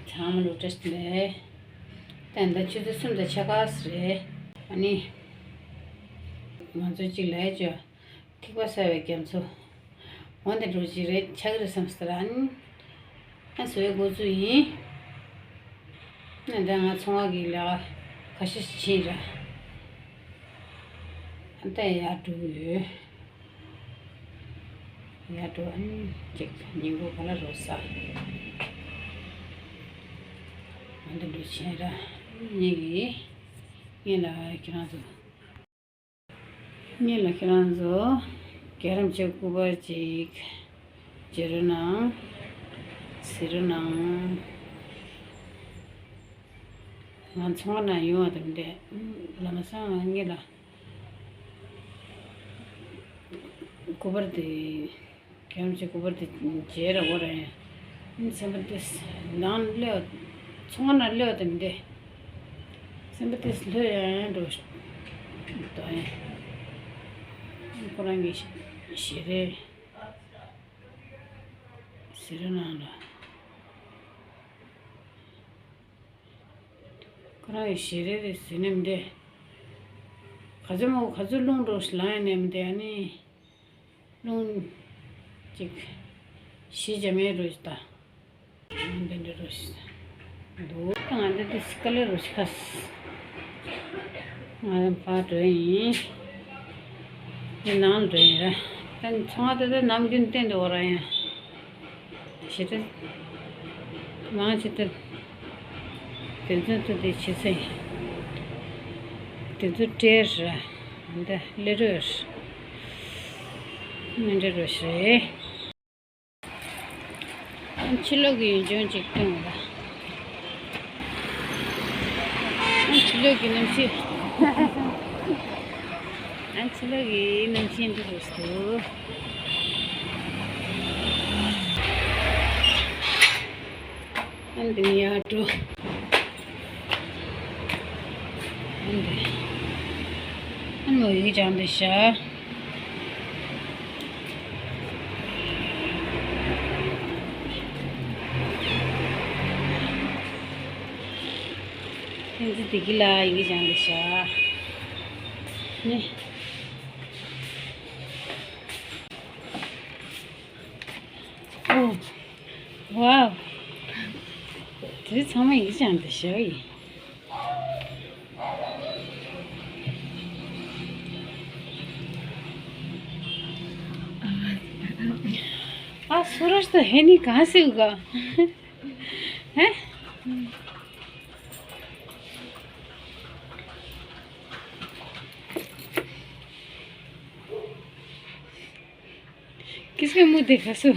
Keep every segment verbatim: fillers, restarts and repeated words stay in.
ཚང་མ་ལོ་བཀྲ་ཤིས་བདེ་ལེགས། ད་ལྟ་ཆུ་ཚོད་གསུམ་དང་ཕྱེད་ཀ་རེད། ཨ་ནི། ང་ཚོ་གཅིག་ལས་ཅོ། ཐིགས་པ་ཟ་བའི་རྒྱ་མཚོ། འོ་འདི་འགྲོ་གི་རེད་ཆགས་ཀྱི་རེད་བསམ་སྟེ་ར། ཨ་ནི། ཨ་བཟོ་བའི་འགོ་བཙུགས་ཡིན། ཨ་ད་ང་ཚོང་བ་གི་ལས་ཀ་ཁ་ཤས་ཤིག་ཕྱིན་ར། ཨ་ད་ཡར་འགྲོ་གི་ཡོད། ཡར་འགྲོ། ཨ་ནི་ཅིག་ཉིན་གུང་ག་ལ་རོགས་ཟ། ཨ་ད་འགྲོ་ཕྱིན་ར། ངེད་ཀྱི། ངེད་ལ་ཁྱེད་རང་ཚོ། ངེད་ལ་ཁྱེད་རང་ཚོ། རྒྱལ་རམ་ཆེ་སྐུ་པར་ཅིག་བརྗེ་རོགས་གནང་། གཟིགས་རོགས་གནང་། ང་ཚོང་ཁང་ནང་ཡོང་བ་དང་འདྲ། ལམ་སང་ངེད་ལ་སྐུ་པར་དེ། རྒྱལ་རམ་ཆེ་སྐུ་པར་དེ་བརྗེ་ར་འོ་ར་ཡ། སེམས་པ་དེ་ནང་སླེབས། ཚོང་ཁང་ནང་སླེབས་དང་འདྲ། སེམས་པ་དེ་ལྷོད་ཡང་ཡང་འགྲོ། ད་ཡང་ཁོ་རང་གི་ཞལ་རས། གཟིགས་རོགས་གནང་ལ། ཁོ་རང་གི་ཞལ་རས་རེད་ཟེར་ནས་མི་འདུག་ག་ཚོད་མོ་ག་ཚོད་རླུང་འགྲོ་ལངས་ནས་མི་འདུག་ཨ་ནི། རླུང་ཅིག་ཞི་འཇམ་མེད་འགྲོ་ཞིག་ད། འདི་འདྲ་འགྲོ་ཞིག་འདུག་ང་འདི་འདི་སི་ཀ་ལེ་རུ་ཤི་ཁ་སི། ང་རང་ཕར་འགྲོ་ཡིན། འདི་ནང་འགྲོ་ཡིན་ར། ད་ཚོང་ཁང་དེ་ད་ནམ་རྒྱུན་བསྟན་འདུག་ར་ཡང་། ཞེ་དྲག་མང་ཆེ་དེ། དེ་ཚོ་ཚོ་དེ་ཆེ་ཚེ། དེ་ཚོ་སྤྲེལ་ར། འདི་ལེ་རོ་ར། མི་འདྲ་རོ་ཞེ། ཕྱི་ལོགས་ཀྱི་ཡུལ་ལྗོངས་ཅིག་སྟོན་ལ། ཕྱི་ལོགས་ཀྱི་གནམ་གཤིས། ཕྱི་ལོགས་ཀྱི་གནམ་གཤིས་འདི་རུ་སུ། ཨ་འདི་ནི་ཡར་འགྲོ། ཨ་འདི། ཨ་ནི་མོ་ཡིག་སྦྱང་འདི་ཤ། ཨ་འདི་དེ་གི་ལ་ཡིག་སྦྱང་འདི་ཤ། ནི། ཨོ། ཝའོ། དེ་ཚང་མ་ཡིག་སྦྱང་དེ་ཞོ་ཡིན། ཨ་སུ་ར་ཤི་ཧེ་ནི་གང་སེ་ག་ཧེ། किसके मुंह देखा सो?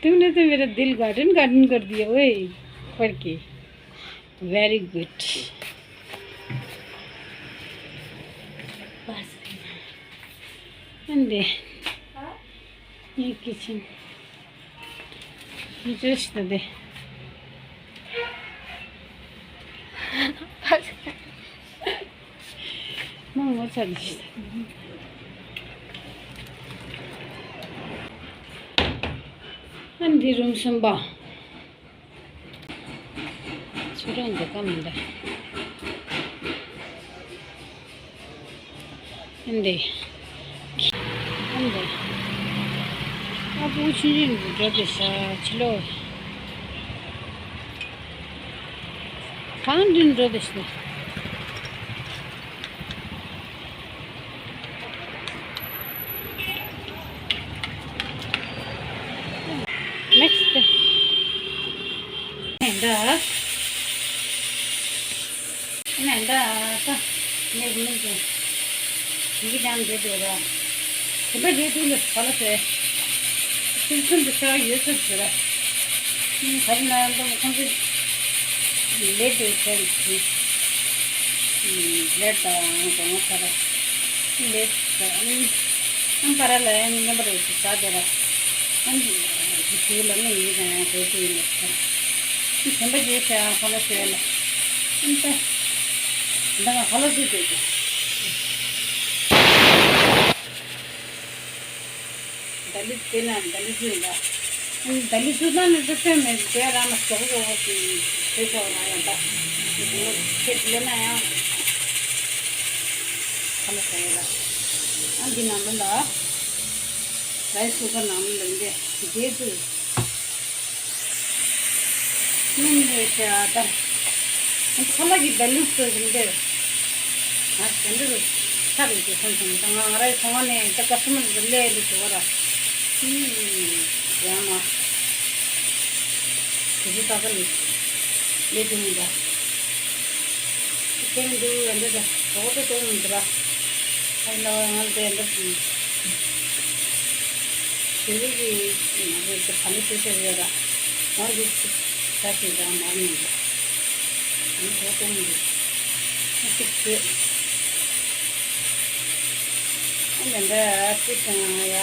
तुमने तो मेरा दिल गार्डन गार्डन कर दिया ओए। पढ़ के। Very good. बस। And then, ये किचन। Interesting. ཨ་འདི་རུམ་གསུམ་པ། ཚུར་རང་འདི་ཀ་མི་འདྲ། ཨ་འདི། ཨ་འདི། ཨ་ཕྲུ་གུ་ཆུང་ཆུང་འདི་འགྲོ་དེ་ཤ་ཕྱི་ལོགས། གང་འདྲ་འགྲོ་དེ་ཤ། Next. ནས་འདྲ། ནས་འདྲ་ད། ནས་མི་འདུག་ཡི་གེ་སྦྱང་འདོད་འདོད་ར། དེ་འདྲ་རེད་འདུག་ལ་ག་ལ་ཟེར། ཁྱོད་ཚུན་དུ་ཤ་ཡོད་ཚོད་ཟེར་ར། ག་རེ་ན་འདུག་ཁོང་ཚོ། ལས་འདོད་ཟེར་གྱི། ལས་དང་གོང་ཚ་ར། ལས་དང་། ཨམ་པ་ར་ལ་ཡང་མཉམ་པ་རེད་ཟེར་ཟ་དེ་ར། ཨམ་གྱི་ཞུ་ལ་ནི་ཡི་དང་ཡང་གོ་ཚུལ་ཡིན་ལ་ཟེར། ཨམ་དེ་འདྲ་བྱས་ཤ་ཁ་ལ་ཟེར་ལ། ཨམ་ད། འདི་ང་ཁ་ལ་ཟེར་དེ། ལུག་དེ་ན་ད་ལི་ཚུ་ཡིན་ད། ད་ལི་ཚུ་ད་ནི་ཚུ་སྟོན་མེད་དེ་ར་མ་སོག་སོག་གི་དེ་སོག་ན་ཡང་ད། ཁྱེད་ལེ་ན་ཡང་ཁ་ལ་ཟ་ཡ་ད། ཨ་འདི་ནང་ལ་ལ་རའི་སུ་ག་ནང་ལ་འདི་རྗེས་སུ། སྣུམ་རེ་བྱས་ཨ་ད། ཁ་ལག་གི་བེ་ལུགས་སུ་བཞིན་དེར། ཨ་དེ་འདྲ་རུ་ཆགས་ཡོད་ཀྱི་སོང་སོང་ད་ང་ང་རའི་ཚོང་བ་ནས་ད་ཀ་སི་ཊ་མར་ལས་ལུགས་སུ་བ་ར། ཡང་ན། དེ་ཚོ་ད་ག་ལས་ལས་དུ་མི་འདྲ། དེ་འདུག་ཡང་འདྲ་ད་གྲོགས་དེ་དོན་མི་འདུག་ར། ཨ་ལ་ང་ལ་དེ་འདྲ་བྱུང་། དེ་རིགས་ཀྱི་ང་ཚོ་དེ་ག་ལེ་ཤེས་ཤེས་ཡོད་ར། ང་འདི་ཅིག་ད་ཞིག་རང་མ་ཡིན་འདུག་ང་ཚོ་དོན་མི་འདུག་ང་ཅིག་བྱེད། ཨ་ནི་འདྲ་ཅིག་ང་ཡ།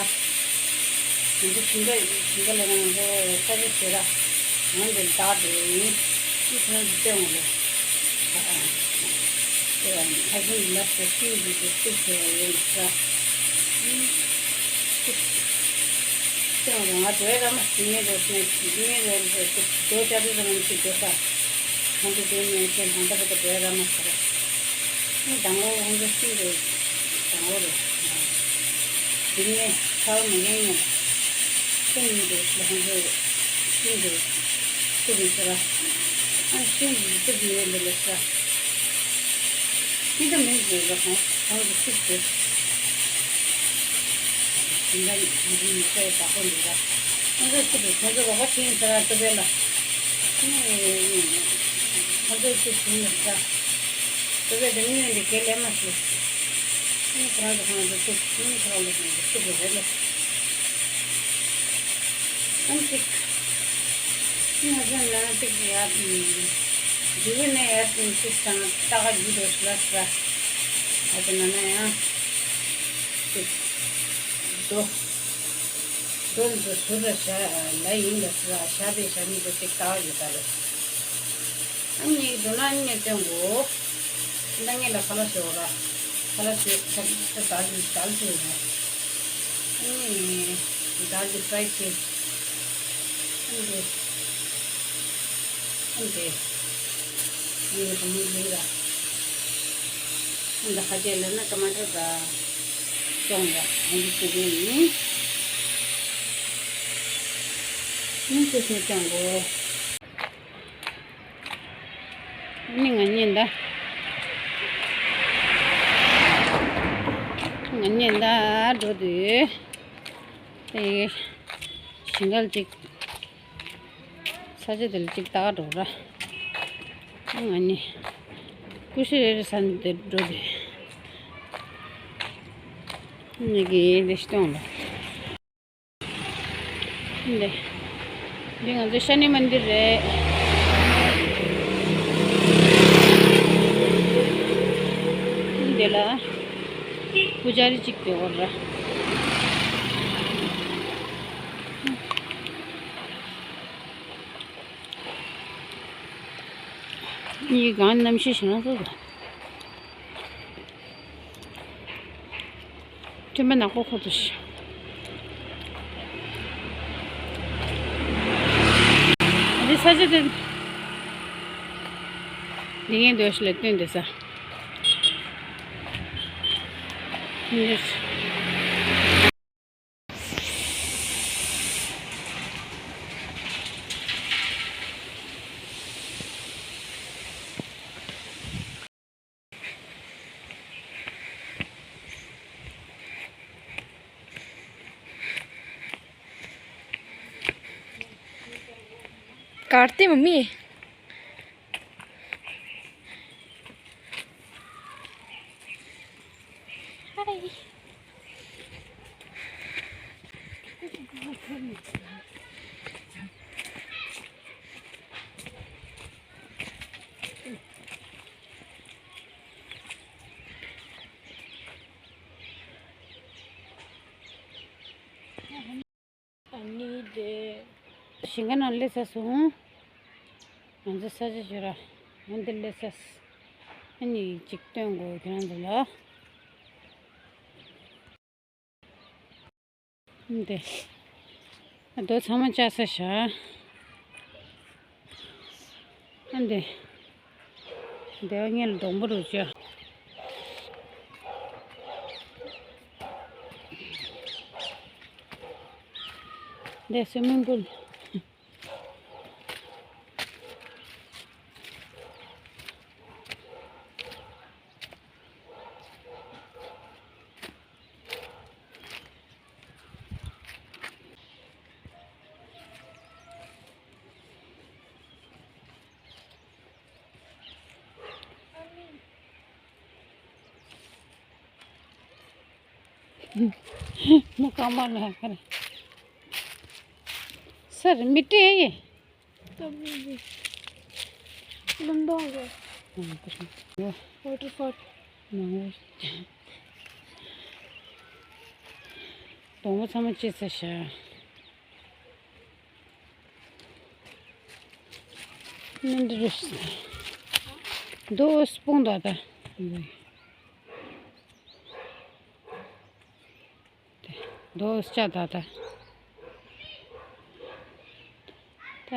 ང་ཚོ་ཞིང་ཁ་ཞིང་ཁ་ལ་ང་ཚོ་ས་ཆ་བྱེད་ར། ང་འདི་བདག་འགྲོ་ཡིན། ཅིག་ཁོང་ཚོ་སྟོན་འོང་ལེ། ཨ་ཨ་ཨ་ཨ་ཁོང་ཚོ་ལབ་ཏེ་ཤིང་འདི་ཚོ་ཅིག་བྱེད་ཡ་ཡོད་ས། ཅིག་སྟོན་འོང་ང་འགྲོ་ཡ་ར་མ་ཞིང་ངན་འགྲོ་སོང་ཞིང་ངན་འགྲོ་ཡ་འགྲོ་ཅིག་འགྲོ་བྱ་དུས་ཙམ་ནས་ཅིག་འགྲོ་ས། ཁོང་ཚོ་དེ་ནས་ཁྱེད་ལྷང་ད་བུ་ད་འགྲོ་ཡ་ར་མ་ཟེར། ཨ་དང་པོ་ཁོང་ཚོ་ཤིང་འདི་དང་པོ་རེད། འདི་ངས་ཚ་བ་མ་ཉན་ངས་ཤིང་མི་འདུག་ལ་ཁོང་ཚོ་ཤིང་འདི་ཤུགས་མི་ཟེར་བ། ཨ་ཤིང་འདི་ཤུགས་མི་ཡོད་འདི་ལ་ཟེར། ཤིང་ད་མི་འདུག་ལ་ཁོང་ཁོང་ཚོ་ཤུགས་ཟེར། ཤིང་ད་མི་ཟེར་བདག་པོ་འདུག་ལ་ཁོང་ཚོ་ཤུགས་འདུག་ཁོང་ཚོ་རོགས་པ་བྱེད་ཡིན་ཟེར་བ་ལྟོས་པས་ལ། ཁོང་ཚོ་ཤུགས་ཟེར་ལ་ཟེར། ཏུ་བས་དེ་ནི་འདི་གལ་ལས་མ་སྲིད། ཨ་ནི་ཁོ་རང་ཚོ་ཁོ་རང་ཚོ་ཐུག་ཨ་ནི་ཁོ་རང་ཚོ་ཁོ་རང་ཚོ་ཐུག་རེད་ལ། ཨ་ནི་ཅིག་ཨ་ནི་ང་ཚོ་ནང་ཅིག་ཡ། འདི་བས་ནས་ཡར་ཅིག་ཅིག་དང་ལྟ་ག་རྒྱུ་རེད་ལ་ཟེར། ཨ་ཅེ་ན་ན་ཡང་ཅིག་རྡོ་རྡོ་འདི་ཚོ་ཟུར་ལ་བཞག་ལ་ཡིན་ལ་ཟེར། བཞག་དེ་བཞག་མི་འདི་ཅིག་ལྟ་ག་རྒྱུ་ད་རེད། ཨ་ནི་འགྲོ་ན་ཨ་ནི་སྟོན་གོ། ད་ངེད་ལ་ཁ་ལག་ཟེར་བ་ར། ཁ་ལག་ཟེར་ཁ་ལག་ཟེར་དལ་ཟེར་དལ་ཟེར་བ། ཨ་ནི་དལ་གྱི་ཕ་རའི་ཌི་ཅིག་ཨ་ནི་ཨ་ནི་ངེད་ལ་ག་མུ་ལེ་ར། ཨ་ནི་ཁ་ཆེ་ལ་ན་ཊ་མ་ཊར་ད་སོང་ར། ཨ་ནི་ཟེར་གོ་ཡིན། ཨ་ནི་ཁུ་སི་ནི་སྟོན་གོ། ནི་ང་གཉིས་ད། ང་གཉིས་ད་འགྲོ་དུས། དེ་ཞིང་ཁ་ལ་ཅིག་ས་ཆ་དེ་ལ་ཅིག་ལྟ་ག་འགྲོ་ར། ང་གཉིས་ཀུ་ཤུ་རེ་རེ་ཟ་ནས་དེ་འགྲོ་དུས། ངེད་ཀྱིས་དེ་ཤི་སྟོང་ལ། འདི། འདི་ང་ཚོའི་ཤ་ནི་མན་དིར་རེད། འདི་ལ་པུ་ཇ་རི་གཅིག་ཡོད་ར། ཡི་གང་གནམ་གཤིས་ཤིང་ན་སོ་སོ། སྤྲིན་པ་ནག་པོ་ཁོ་ཐུ་ཤི། འདི་ས་ཆ་དེ། འདི་ངས་འདོད་ཤི་ལ་བསྟན་དེ་ས། འདི། ཀར་ཏི་མ་མི། ཧའི། ཨ་ནི་དེ། ཞིང་ཁ་ནང་སླེབས་ཚར་སོང་། ང་ཚོ་ས་ཆ་ཞོ་ར། ང་འདིར་སླེབས་ཚར། ཨ་ནི་ཅིག་སྟོན་དགོས་ཁྱེད་རང་ཚོ་ལ། འདི། རྡོ་ཚང་མ་བཅག་ས་བཞག་ཨ་འདི། འདི་བ་ངས་ལ་སྡོང་པོ་རུ་བཅག་འདི་སུ་མིང་པོ། མོ་གང་མ་ལ་ཧ་ཁ་རེད། སར་མི་སྤྲད་ཡེ། སྟབས་མི་བདེ། ལུང་སྟོང་གི། ཨང་། ཝ་ཊར་ཕོལ། ནང་ལ། སྡོང་པོ་ཚང་མ་བཅད་ཚར་ཤག་མི་འདི་རུ། རྡོ་སྤུངས་དག་ད། རྡོ་བཅག་དག་ད། ད།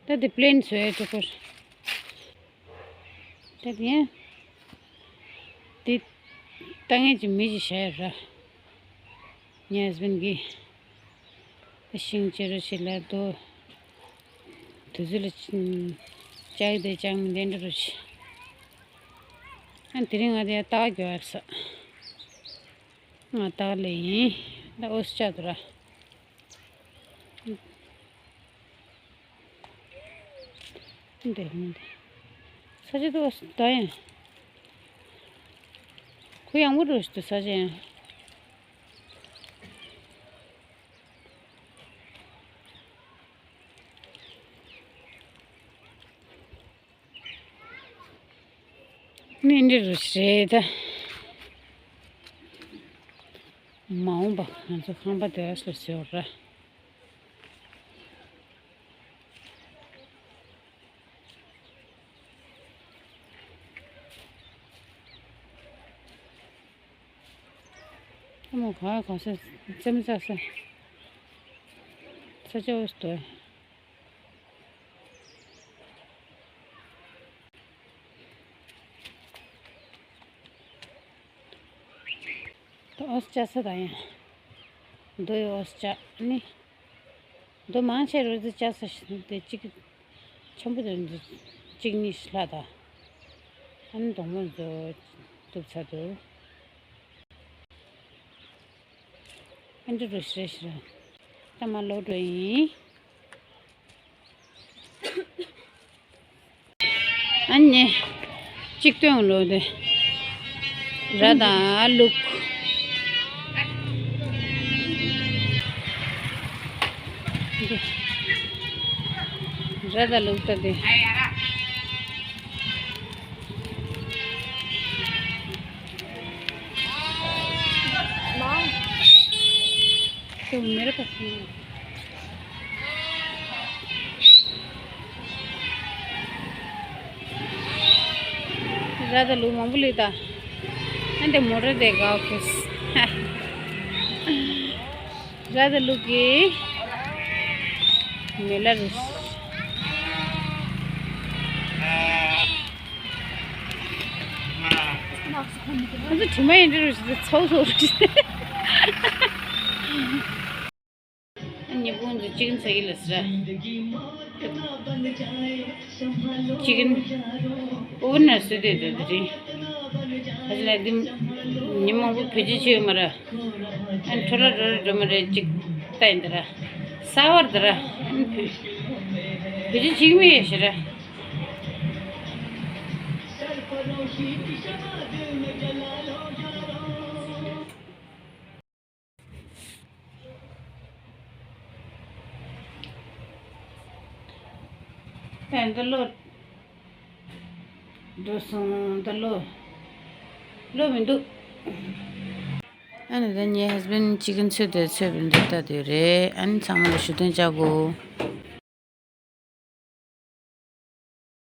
ད་དེ་པི་ལེན་བཟོས་ཡོད་ཅོག་པོ། ད་དེ་ཡང་། དེ་ལྟ་མཁན་གྱི་མི་ཞིག་བྱས་ཡོད་ར། ངའི་ཧས་བྷེན་གྱིས། ད་ཤིང་བཅད་རོགས་བྱེད་ལབ་འདུག་དུས་ཚོད་ལ་བཅག་དེ་བཅག་མི་དེ་འདྲ་རོགས་བྱེད། ཨ་དེ་རིང་ང་དེ་ཡར་སྟག་རྒྱག་ཡར་ས། ང་སྟག་ལས་ཡིན། ད་ཨོ་སི་བཅག་འདུག་ར། འདི་འདི། ས་ཆ་དུ་ད་ཡང་། ཁུ་ཡང་བུ་རུ་ཞིག་ཏུ་ས་ཆ་ཡང་། ནི་འདི་རུ་ཞིག་རེད་ད། མ་འོངས་པ་ང་ཚོ་ཁང་པ་དེ་ཨ་སླེབས་ཟེར་བ་ར། ཨ་མ་ག་ག་ས་རྩེ་མོ་ས་ས་ས་ཆ་འོས་ཏོ། ད་ཨོ་སི་ཅག་ས་ད་ཡང་། རྡོ་ཡི་ཨོ་སི་ཅག་ནི། རྡོ་མང་ཆེ་རུ་ཟི་ཅག་ས་ཞིག་དེ་གཅིག་ཆེན་པོ་དེ་གཅིག་གཉིས་ཤིག་ལྷག་ད། ཨ་ནི་སྡོང་པོ་ཚོ་གཏུབ་ཚར་འདུག་ཨ་འདྲ་རུ་ཞིག་རེད་ཞིག་རེད། ད་མ་ལོག་འགྲོ་ཡིན། ཨ་ནི། གཅིག་སྟོན་ལོ་དེ། ར་དང་ལུག་ར་དང་ལུག་ད་དེ། तो मेरे पास नहीं है। ར་དང་ལུག་མང་པོ་ལུས་ད། ཨ་འདི་མོ་ཊ་དེ་གའོ་ཁེས། ར་དང་ལུག་གི་མེ་ལ་རུ། ང་ཚོ་དྲི་མ་ཡིན་འདྲ་རུ་ཞིག་ཚོགས་ཚོགས་རུ་ཞིག་ཉི་ཧོང་དུ་ཅིག་ན་ས་ཡི་ལ་སི་ར། ཅིག་ན་ཨོ་ན་སུ་དེ་དེ་དེ་རིང་། ཨ་ཅི་ལ་དེ་ཉི་མ་བོ་བེད་སྤྱོད་བྱེད་ཡོད་མ་ར། ཨན་ཁྲོ་ལ་རོ་རོ་མ་རེ་ཅིག་ལྟ་ཡིན་ད་ར། ས་བར་ད་ར། ཨན་བེད་སྤྱོད་བྱེད་མི་ཡོད་ཤི་ར། ད་འདི་ལོ་འགྲོ་སོང་། འདི་ལོ་ལོ་མི་འདུག་ཨ་ནི་ད་ངའི་ཧས་བྷེན་ཅིག་གིན་ཚོད་དེ་ཚོད་པའི་འདི་ལྟ་དེ་རེད། ཨ་ནི་ཚང་མ་ལ་ཞུ་དོན་བྱ་དགོས།